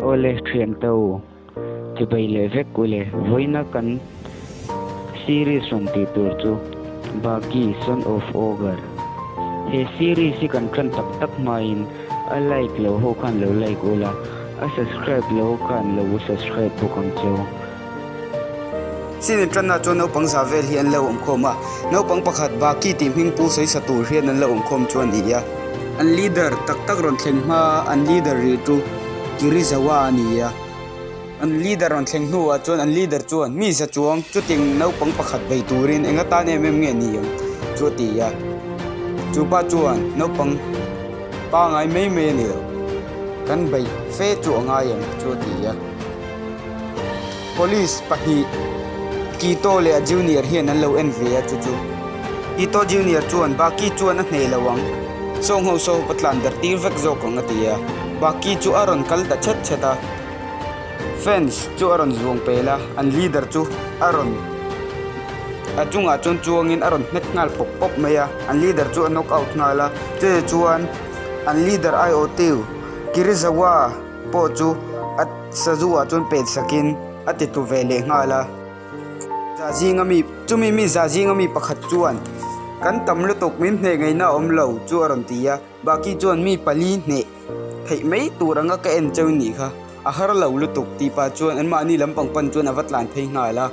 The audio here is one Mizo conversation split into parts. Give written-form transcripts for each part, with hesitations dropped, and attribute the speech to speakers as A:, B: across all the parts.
A: Awle thiante u, chibai leh vek ule, vawiina kan series rawn tih tur chu Baki, Son of Ogre. He series hi kan tan tak tak hmain a like lo ho khan lo like ula, a subscribe lo khan lo subscribe bawk ang cheu.
B: Sin inṭanna chuan naupang za vel hi an lo awmkhawm a, naupang pakhat Baki tih hming pu sawi sa tur hian an lo awmkhawm chu a ni a. An leader tak tak rawn thleng hma an leader rih chu Kirizawa a ni a. An leader rawn thleng hnuah chuan an leader chuan mi za chuang chutiang naupang pakhat bei turin eng atan em em nge ni ang chu a ti a. Chu pa chuan naupang pangai mai mai a ni lo, kan bei fe chu a ngai ang chu a ti a. Police pahnih Kito leh a junior hian an lo en ve a chu chu Kito junior chuan Baki chuan a hneh lo ang sawng ho saw ka tlan dar tir vek zawk ang a ti a Baki chu a rawn kal ta chhet chhet a fence chu a rawn zuang pel a an leader chu a rawn a chungah chuan chuangin a rawn hmet nghal pawp pawp mai a an leader chu a knock out nghal a chutah chuan an leader aiawh tiu Kirizawa pawh chu a sazu ah chuan pet sakin a ti tu ve leh nghal a za zinga mi chumi mi za zinga mi pakhat chuan kan tam lutuk min hneh ngaihna a awm lo chu a rawn ti a baki chuan mi pali hneh theih mai tur anga ka en cheu nih kha a har lo lutuk tih pah chuan an mahni lampang pan chuan a va tlan phei nghal a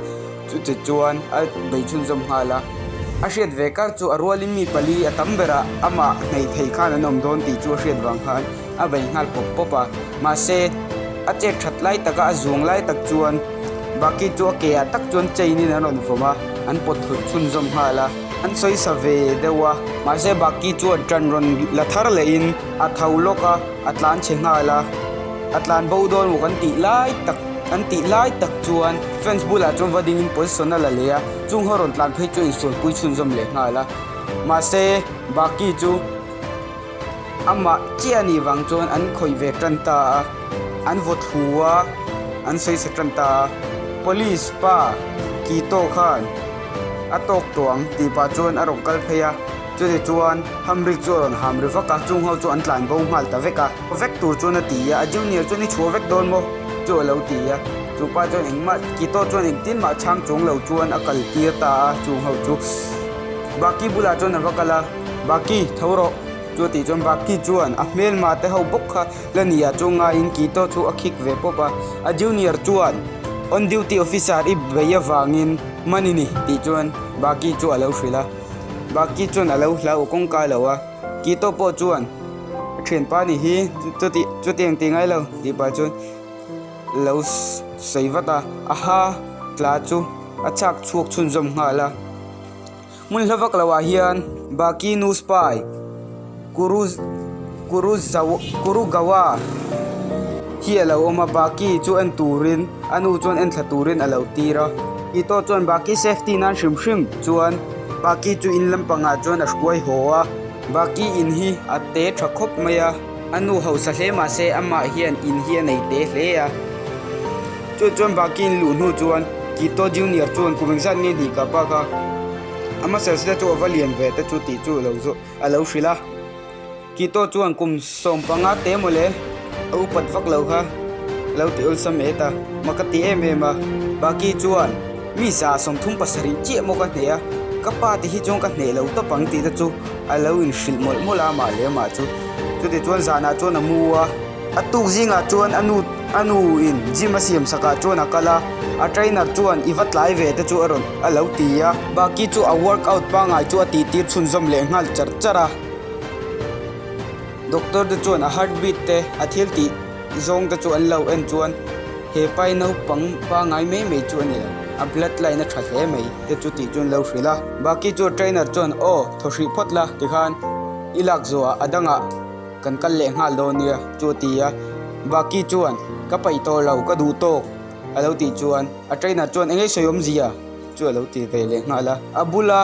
B: chuti chuan a bei chhunzawm nghal a a hriat ve kar chu a rualin mi pali a tam berah amah hnaih thei khan an awm dawn tih chu a hriat vang khan. a bei nghal pawp pawp a mahse a chet that lai taka a zuang lai tak chuan baki chu a ke ah tak chuan chain in an rawn vawm a an pawt thut chhunzawm nghal a an sawi sa ve deuh a mahse baki chuan tan rawn la thar leh in a tho lawk a a tlan chhe nghal a a tlan bo dawn maw kan tih lai tak an tih lai tak chuan fence bulah chuan va ding in position a la leh a chung ho rawn tlan phei chu a insualpui chhunzawm leh nghal a mahse baki chu. Amah chiah anih vang chuan an khawih ve tan ta a, an vaw thlu a, an sawi sa tan ta a. Police pa Kito khan a tawk tawh ang tih pah chuan a rawn kal phei a, chuti chuan Hamrik chu a rawn ham ri vak a, chung ho chu an tlan bo nghal ta vek a. Vek tur chuan a ti a, a junior chuan i chhuah vek dawn maw? chu a lo ti a, chu pa chuan engmah Kito chuan engtin mah chhang chung lo chuan a kal tir ta a, chung ho chu Baki bulah chuan a va kal a. Baki, tho rawh. Chu tih chuan Baki chuan a hmelma te ho bawk kha la nia chu ngaiin Kito chu a khik ve pawp a. A junior chuan on duty officer i bei avangin man i ni tih chuan Baki chu a lo hrilh a. Baki chuan a lo hlau kawngka lo a. Kito pawh chuan a thianpa ni hi chuti chutiang ti ngai lo tih pah chuan lo sawi vat a. Aha tla chu a chhak chhuak chhunzawm nghal a. Hmun hla vak loh ah hian Baki nu spy Kurugawa hi a lo awm a, Baki chu en turin a nu chuan en thla turin a lo tir a. Ito chuan Baki safety nan hrim hrim chuan Baki chu in lampangah chuan a hruai haw a, Baki in hi a te tha khawp mai a, a nu hausa hle mahse amah hian in hi a nei te hle a. Chu chuan Baki in luh hnu chuan Kito Junior chuan kum engzat nge hnih kah bak a, a muscles te chu a va lian ve te chu tih chu a lo zawh a lo hrilh a. Kito chuan kum 15 te mawle a upat vak lo kha a lo ti awlsam et a, mak a ti em em a. Baki chuan mi 37 chiah maw ka hneh a, ka pa te hi chuan ka hneh lo tawp ang tih te chu a lo inhrilh mawlh mawlh a amah leh amah chu. Chutichuan zanah chuan a mu a. A tuk zingah chuan a nu a nu in gym a siam sakah chuan a kal a, a trainer chuan i va tlai ve te chu a rawn a lo ti a. Baki chu a workout pangngai chu a tih tir chhunzawm leh nghal char char a. Doctor te chuan a heartbeat te a thil tih zawng te chu an lo en chuan he pai naupang pangngai mai mai chu a ni lo, a blood line a tha hle mai te chu tih chu an lo hrilh a. Baki chu trainer chuan aw thaw hrih phawt la tikhan i lak zawhah a dangah. Kan kal leh nghal dawn nia chu a ti a, Baki chuan ka paih tawh lo ka duh tawk a lo tih chuan a trainer chuan eng nge sawi awmzia chu a lo ti ve leh nghal a. A bula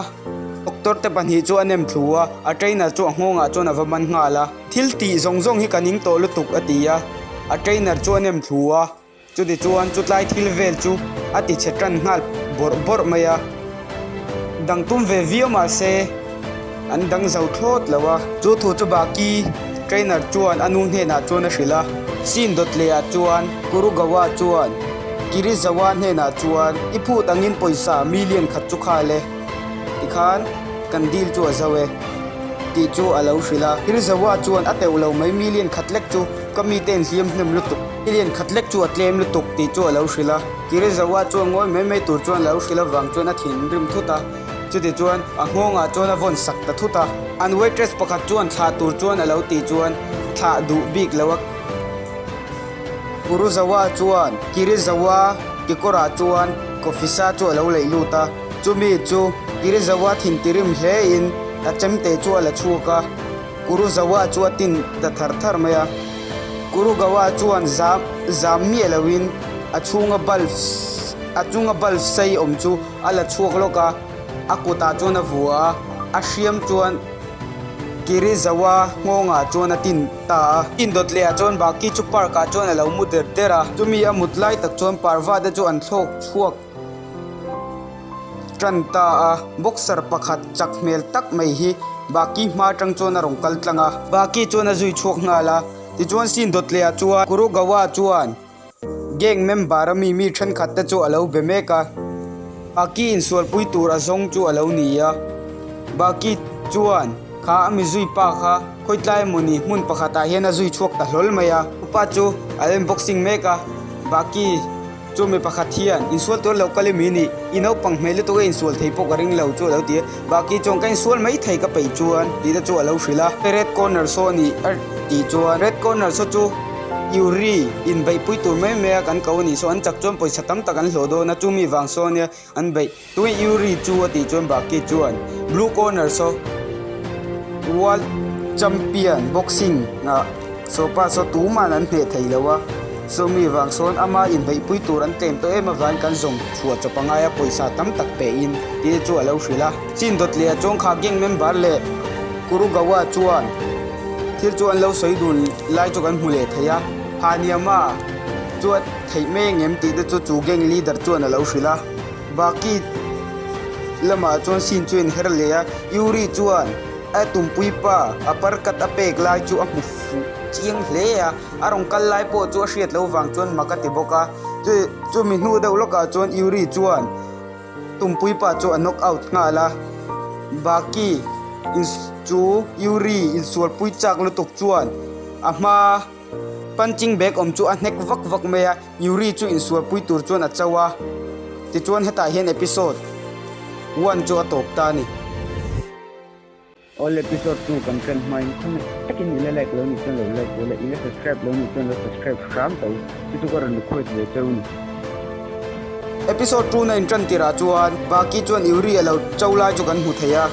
B: doctor te pahnih chu a nem thlu a, a trainer chu a nghawngah chuan a va man nghal a, thil tih zawng zawng hi ka ning tawh lutuk a ti a, a trainer chu a nem thlu a. Chutichuan chutlai thil vel chu a ti chhe tan nghal bawrh bawrh mai a, dang tum ve viau mah se an dang zo thlawt lo a. Chu thu chu Baki Trainer chuan a nu hnenah chuan a hrilh a. Scene dawt leh ah chuan Kurugawa chuan Kirizawa hnenah chuan I phut angin pawisa million khat chu khal e tikhan kan deal chu a zo e tih chu a lo hrilh a. Kirizawa chuan a teuh lo mai million khat lek chu ka mite in hliam hnem lutuk million khat lek chu a tlem lutuk tih chu a lo hrilh a. Kirizawa chuan ngawi mai mai tur chuan a lo hrilh avang chuan a thinrim thut a. Chutichuan a nghawngah chuan a vawn sak ta thut a. An waitress pakhat chuan thlah tur chuan a lo tih chuan thlah duh bik lo a. Kuruzawa chuan Kirizawa kekawrah chuan coffee sa chu a lo leih lut a. Chumi chu Kirizawa thintirim hlein a chemte chu a la chhuak a. Kuruzawa chu a tin ta thar thar mai a. Kurugawa chuan zam zam miah loin a chhunga bulb a chunga bulb sei awm chu a la chhuak lawk a, a kutah chuan a vua a, a hriam chuan Kirizawa nghawngah chuan a tin ta a. Indawt leh ah chuan Baki chu park ah chuan a lo mu der der a, chumi a mut lai tak chuan parva te chu an thlawk chhuak tan ta a, boxer pakhat chak hmel tak mai hi Baki hma atang chuan a rawn kal tlang a, Baki chuan a zui chhuak nghal a, tichuan scene dawt leh ah chuan Kurugawa chuan. Gang member a mi mi thenkhat te chu a lo be mek a, Baki insualpui tur a zawng chu a lo ni a, Baki chuan kha a mi zui pa kha khawitlai emawni hmun pakhatah hian a zui chhuak ta hlawl mai a, upa chu a lo in boxing mek a, Baki chu mi pakhat hian insual tur lo kal emi ni, i naupang hmel lutuk a insual thei pawh ka ring lo chu a lo ti a, Baki chuan ka insual mai thei ka peih chuan tih te chu a lo hrilh a, Red corner saw a ni a tih chuan Red corner saw chu. Yuri, inbeihpui tur mai mai a kan ko a nih saw an chak chuan pawisa tam tak an hlawh dawn a, chumi vang saw ania an beih. Tunge Yuri chu a tih chuan Baki chuan Blue corner saw World Champion boxing ah sawpa saw tuman an hneh thei lo a, chumi vang sawn ama inbeihpui tur an tlem tawh em avangin kan zawng chhuah chawp angai a pawisa tam tak pe in tih chu a lo hrilh a. Chin dawt leh a chuang kha gang member leh Kurugawa chuan thil chu an lo sawi dun lai chu kan hmu leh thei a, Haniama chu a theih mai ang em tih te chu chu gang leader chuan a lo hrilh a, Baki lamah chuan scene chu a inher leh a, Yuri chuan a tumpui pa a parkat a pek lai chu a hmu fuh chiang hle a, a rawn kal lai pawh chu a hriat loh vang chuan mak a ti bawk a, chumi hnu deuh lawkah chuan Yuri chuan. Tumpui pa chu a knock out nghal a, Baki chu Yuri insualpui chak lutuk chuan a hma punching bag awm chu a hnek vak vak mai a, Yuri chu insualpui tur chuan a cho a, tichuan hetah hian episode one chu a tawp ta a ni.
A: All episode chu kan ṭan hmain khawngin takin i la like lo nih chuan lo like ula, i la subscribe lo nih chuan lo subscribe hram tawh u, chu chu ka rawn request ve cheu ni.
B: Episode tuna inṭan tirah chuan Baki chuan Yuri a lo cho lai chu kan hmu thei a,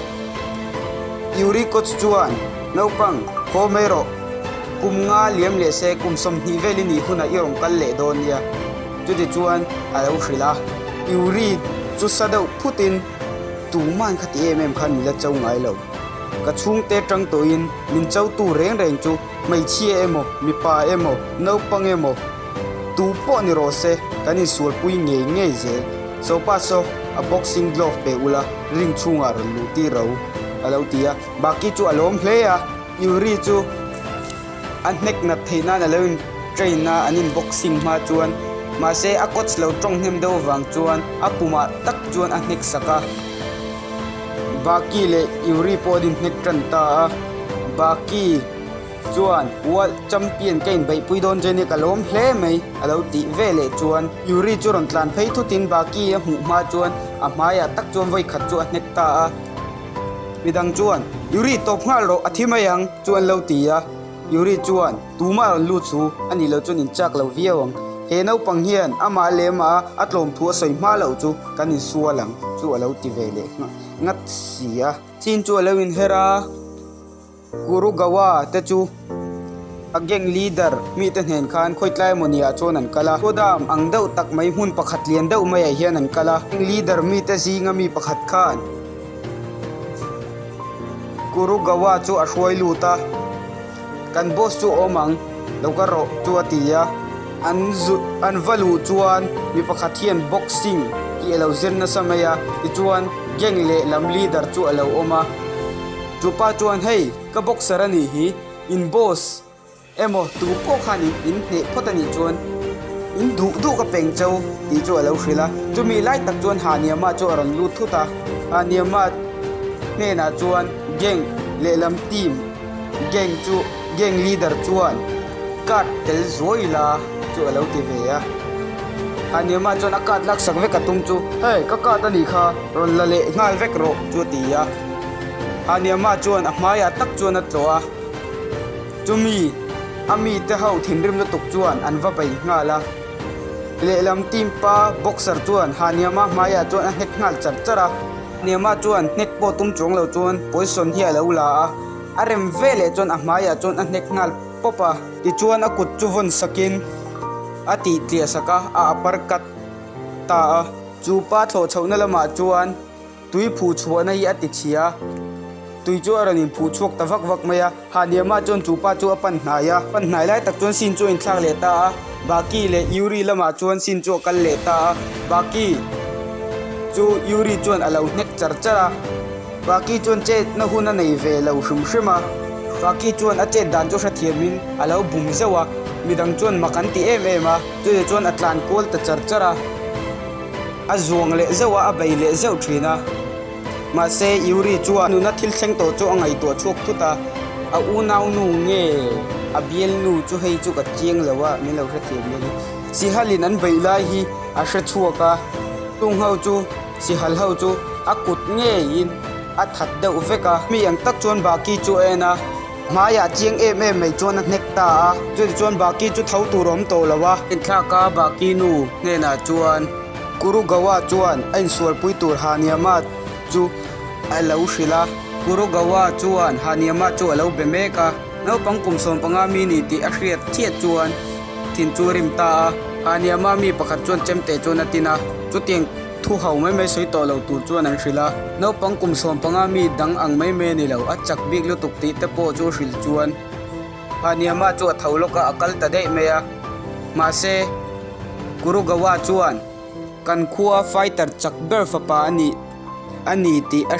B: Yuri coach chuan naupang haw mai rawh, kum nga liam leh se kum 20 vel i nih hunah i rawn kal leh dawn nia, chuti chuan a lo hrilh a, Yuri chu sa deuh phutin. Tuman kha ti em em khan min la cho ngai lo. Ka chhungte tang tawhin min chotu reng reng chu hmeichhia emaw, mipa emaw, naupang emaw, tu pawh ni rawh se kan insualpui ngei ngei zel. Sopa saw a boxing glove pe ula ring chhungah rawn luh tir ro a lo ti a. Baki chu a lawm hle a, Yuri chu a hnek nat theih nan a lo in train a, an in boxing hma chuan mahse a coach lo tawng hnem deuh avang chuan a pumah tak chuan a hnek sak a, Baki leh Yuri pawh an inhnek tan ta a, Baki chuan world champion ka inbeihpui dawn che nia ka lawm hle mai a lo tih ve leh chuan Yuri chu rawn tlan phei thutin Baki a hmuh hma chuan a hmaiah tak chuan vawikhat chu a hnek ta a. Midang chuan, Yuri, tawp nghal rawh, a thi mai ang, chu an lo ti a. Yuri chuan, Tumah rawn lut chu, a nih loh chuan inchak lo viau ang. He naupang hian amah leh amah a tlawm thu a sawi hma loh chu kan insual ang, chu a lo ti ve leh ngat si a. Chin chu a lo inher a. Kurugawa te chu a gang leader mite hnen khan khawitlai emawni ah chuan an kal a, Kodam ang deuh tak mai hmun pakhat lian deuh maiah hian an kal a, gang leader mite zinga mi pakhat khan Kurugawa chu a hruai lut a, Kan boss chu a awm ang, lo ka rawh chu a ti a, an zu an va luh chuan mi pakhat hian boxing tih a lo zir nasa mai a, tichuan gang lehlam leader chu a lo awm a. Chupa chuan, Hei, ka boxer a nih hi. In boss emaw tu pawh khan in hneh phawt a nih chuan in duh duh ka peng cho tih chu a lo hrilh a. Chumi lai tak chuan Haniama chu a rawn lut thut a. Haniama hnenah chuan gang lehlam team gang chu gang leader chuan card tel zuai la chu a lo ti ve a. Haniama chuan a card laksak vek a tum chu, Hey, ka card a nih kha, rawn la leh nghal vek rawh chu a ti a. Haniama chuan a hmaiah tak chuan a tlawh a. Chumi a mite ho thinrim lutuk chuan an va bei nghal a. Lehlam team pa boxer chuan Haniama hmaiah chuan a hnek nghal char char a. Haniama chuan hnek pawh tum chuang lo chuan poison hi a lo la a, a rem veleh chuan a hmaiah chuan a hnek nghal pawp a. Tichuan a kut chu vawn sakin a tih tliah sak a, a upper cut ta a. Chu pa thlawh chhohna lamah chuan Tui phuh chhuahna hi a ti chhia a, tui chu a rawn inphuh chhuak ta vak vak mai a. Hahniamah chuan chu pa chu a pan hnai a, pan hnai lai tak chuan sin chu a inthlak leh ta a, Baki leh Yuri lamah chuan sin chu a kal leh ta a, Baki chu Yuri chuan a lo hnek char char a, Baki chuan chetna hun a nei ve lo hrim hrim a, Baki chuan a chet dan chu hrethiamin a lo bum zeuh a, midang chuan mak an ti em em a, chutah chuan a tlan kual ta char char a. A zuang leh zeuh a, a bei leh zeuh thin a. Mahse, Yuri chuan nuna thil thleng tawh chu a ngaihtuah chhuak thut a, a unaunu nge a bialnu chu hei chu ka chiang lo a, min lo hrethiam dawn a. Sihalin an beih lai hi a hre chhuak a, chung ho chu Sihal ho chu a kut ngeiin a that deuh vek a. Mi ang tak chuan Baki chu a en a, hmaiah chiang em em mai chuan a hnek ta a. Chutichuan Baki chu tho tur a awm tawh lo a. Inthlak a Baki nu hnenah chuan Kurugawa chuan a insualpui tur Haniama chu a lo hrilh a. Kurugawa chuan Haniama chu a lo be mek a, naupang kum 15 mi ni tih a hriat chiah chuan thin chu a rim ta a. Haniama mi pakhat chuan chemte chuan a tin a, chutiang Thu ho mai mai sawi tawh lo tur chuan an hrilh a, naupang kum 15 mi dang ang mai mai a ni lo, a chak bik lutuk tih te pawh chu hrilh chuan Haniama chu a tho lawk a, a kal ta daih mai a. Mahse, Kurugawa chuan kan khua fighter chak ber fapa a nih a ni tih a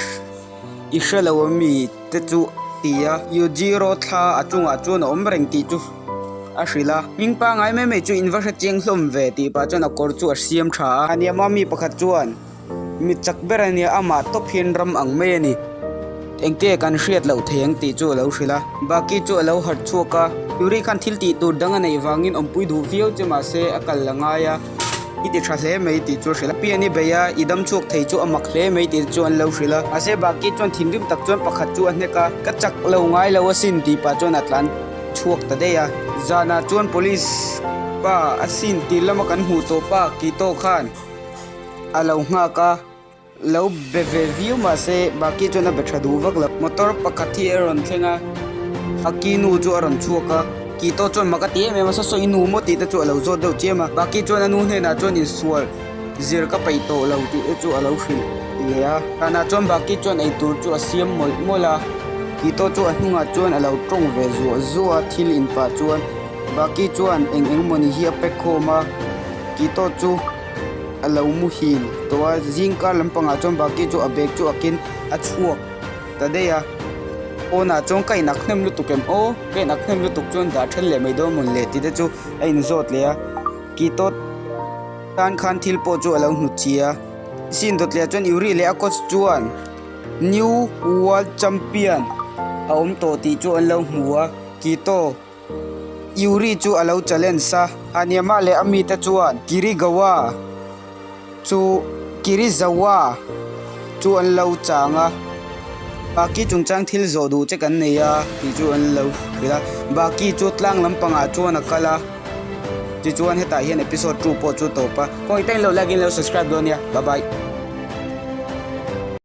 B: i hre lo a mi te chu ti a, Yujiro thla a chungah chuan a awm reng tih chu a hrilh a. Hming pangai mai mai chu in va hre chiang hlawm ve tih pah chuan a kawr chu a siam tha a. Aniama mi pakhat chuan mi chak ber a nia amah tawp hian ram ang mai a ni. Engte kan hriat loh thei ang tih chu a lo hrilh a. Baki chu a lo harh chhuak a. Yuri khan thil tih tur dang a neih vangin awmpui duh viau che mahse a kal la ngai a. I ti tha hle mai tih chu a hrilh a. Pian i bei a, i dam chhuak thei chu a mak hle mai tih chu an lo hrilh a. Mahse Baki chuan thinrim tak chuan pakhat chu a hnek a, ka chak lo ngai lo asin tih pah chuan a tlan chhuak ta daih a. Zanah chuan police pa asin tih lama kan hmuh tawh pa Kito khan a lo nghak a. Lo be ve viau mahse Baki chuan a be tha duh vak lo. Motor pakhat hi a rawn thleng a, a ki nu chu a rawn chhuak a, Kito chuan mak a ti em em a, saw saw i nu maw tih te chu a lo zawt deuh chiam a, Baki chuan a nu hnenah chuan insual zir ka peih tawh lo tih te chu a lo hrilh leh a. Tanah chuan Baki chuan eitur chu a siam mawlh mawlh a, Kito chu a hnungah chuan a lo tawng ve zuah zuah a, thil in pah chuan Baki chuan eng eng mawni hi a pack khawm a, Kito chu. a lo muhil tawh a zing kar lampangah chuan baki chu a bag chu ak in a chhuak ta daih a pawnah chuan ka in ak hnem lutuk em aw ka in ak hnem lutuk chuan dah then leh mai dawn mawn le tih te chu a in zawt leh a key tawt tan khan thil pawh chu a lo hnut chhi a sin dawt leh ah chuan Yuri leh a coach chuan new world champion a awm tawh tih chu an lo hmu a keto. Yuri chu a lo challenge a, Haniama leh a mite chuan Kirigawa chu Kirizawa chu an lo chang a, Baki chungchang thil zawh duh che kan nei a tih chu an lo hrilh a, Baki chu tlang lampangah chuan a kal a, tichuan hetah hian episode 2 pawh chu a tawp a, kawngin lo like in lo subscribe dawn nia, bye bye.